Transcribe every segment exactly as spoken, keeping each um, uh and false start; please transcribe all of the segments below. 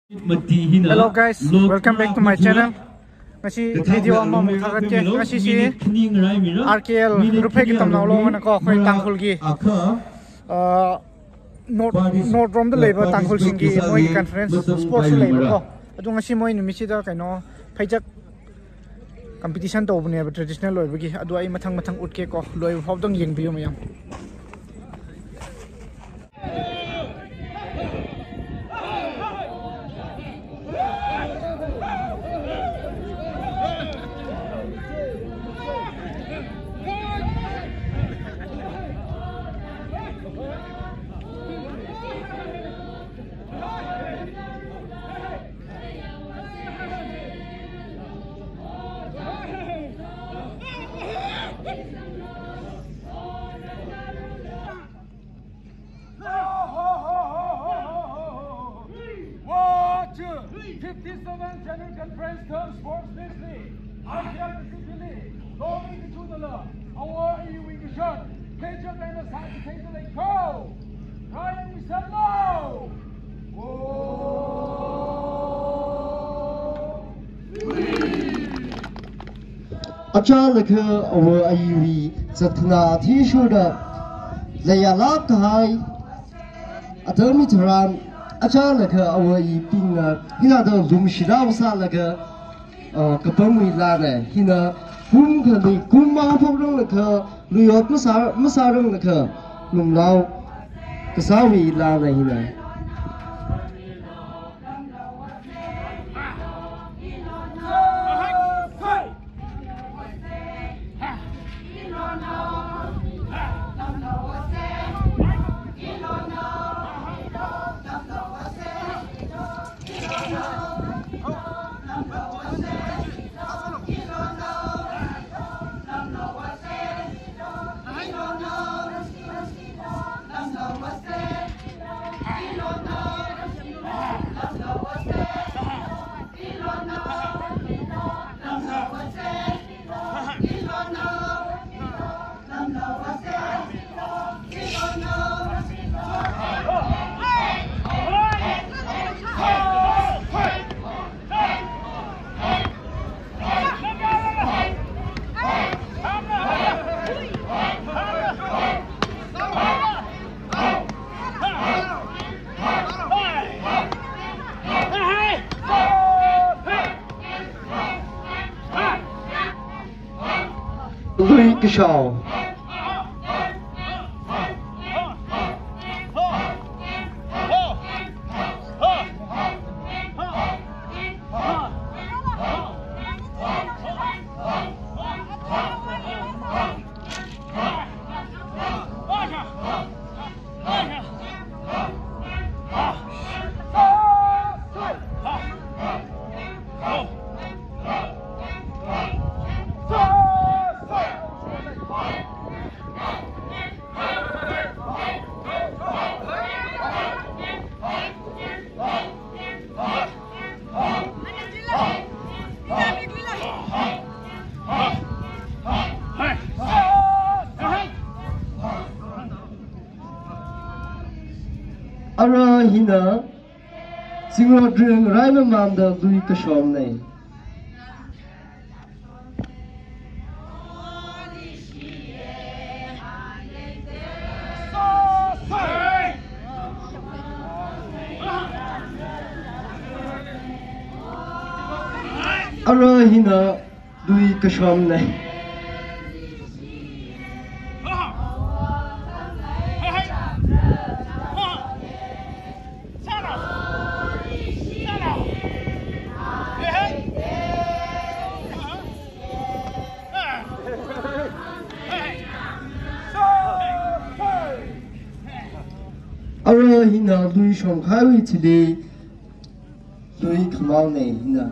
Hello guys, welcome back to my channel. Ngasi video ama muthagatke, ngasi si R K L Ruphei Katamnao Long na ko, khoi Tangkhul ki. Uh, North, North rom da leiba Tangkhul singki moi conference sports leiba ko. Adu ngasi moi numit sida kaino pheichak competition tobune ba traditional loiba ki. Adu ai mathang mathang utke ko. Loi hop dong yeng biyo mayam. One, two, fifty-seven General Conference cum Sports League. Asia Pacific League. Lomi kachudala. Awo iwi kashon. Kechot ena saki kechot lei ko. Ryan Wisalo. Achālakha awo iwi zatkhanā athishurda leiyalak kahai. Atam hitharan achālakha awo ibingna hina da lumshida sālakha, ah, kapangwui lana hina kum khani kum mangphok ranglakha, luiyot masā, masā ranglakha, lumlao kasāwui lana hina. Lui kashao. Ara hina, zingrot ring raimamanda lui kashomna. Ara hina, lui kashomna. Ara hina lui shomkhaiwui thili. Lui khamaona hina.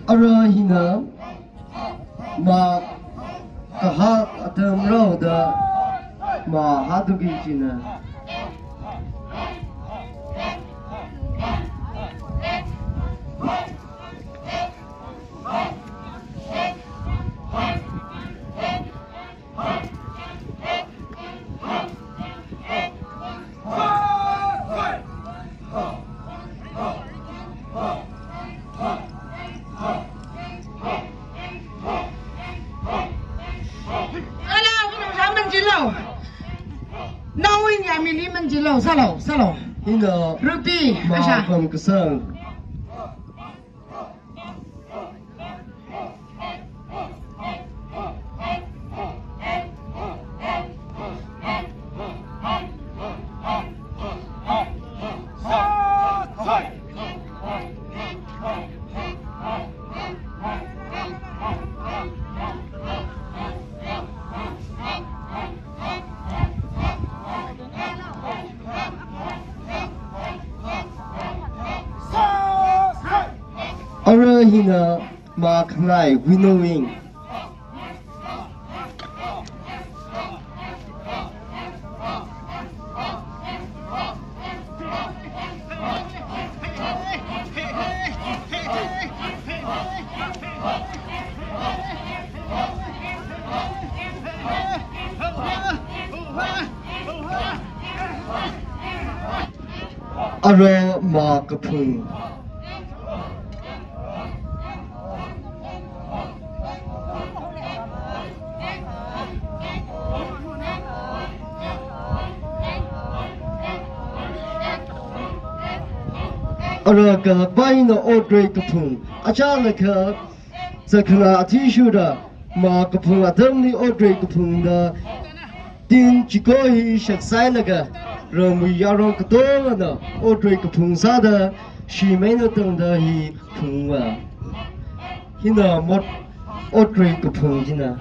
Ara hina, ma kahak atam raoda Mahātuki china. Ala, kunam sham manjilo. Nawui nyamili manjilo, sālo, sālo. Hina Ruby, ma asha. Kam kasang. Ara hina ma khangai winnowing. Ara ma kaphung. Ara kahakpa hina otrei kaphung. Achālakha zakhana athishurda ma kaphung atamli otrei kaphungda tin chiko hi shaksailaga ramwui yarong katongana otrei kaphung sāda shimeina tangda hi phungva. Hina mot otrei kaphung hina.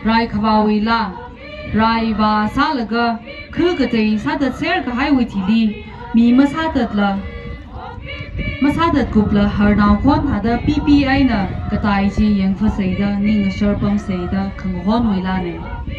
Rai khavāwui laa, rai vāsālaga, khu katei sāthatser kahaiwui thili, mi masāthatla, masāthatkupla harnao khon thāda pipi eina katai chi yangphaseida, ning ashar pamseida, khangahonwui laanei. Thank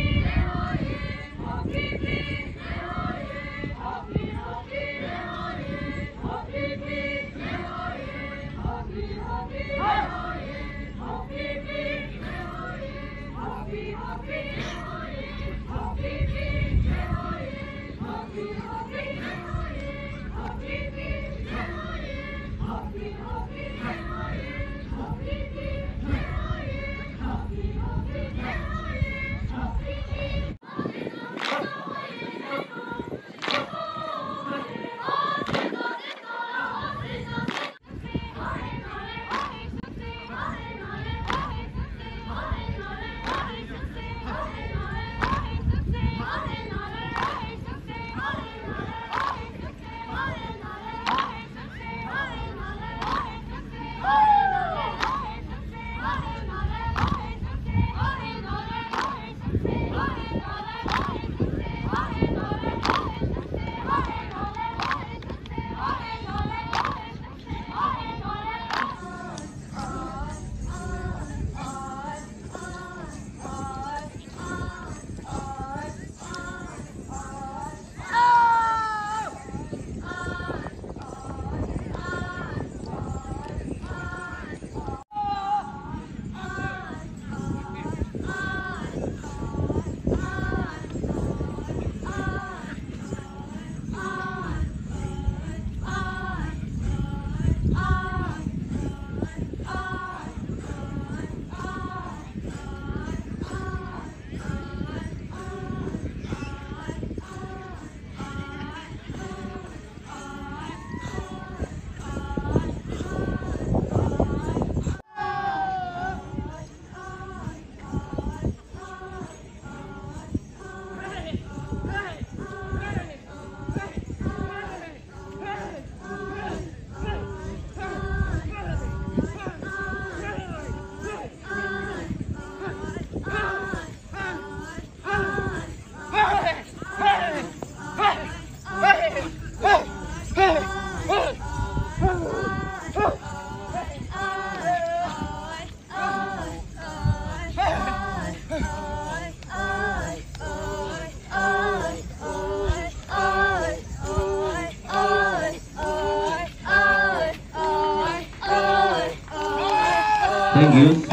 you. See you.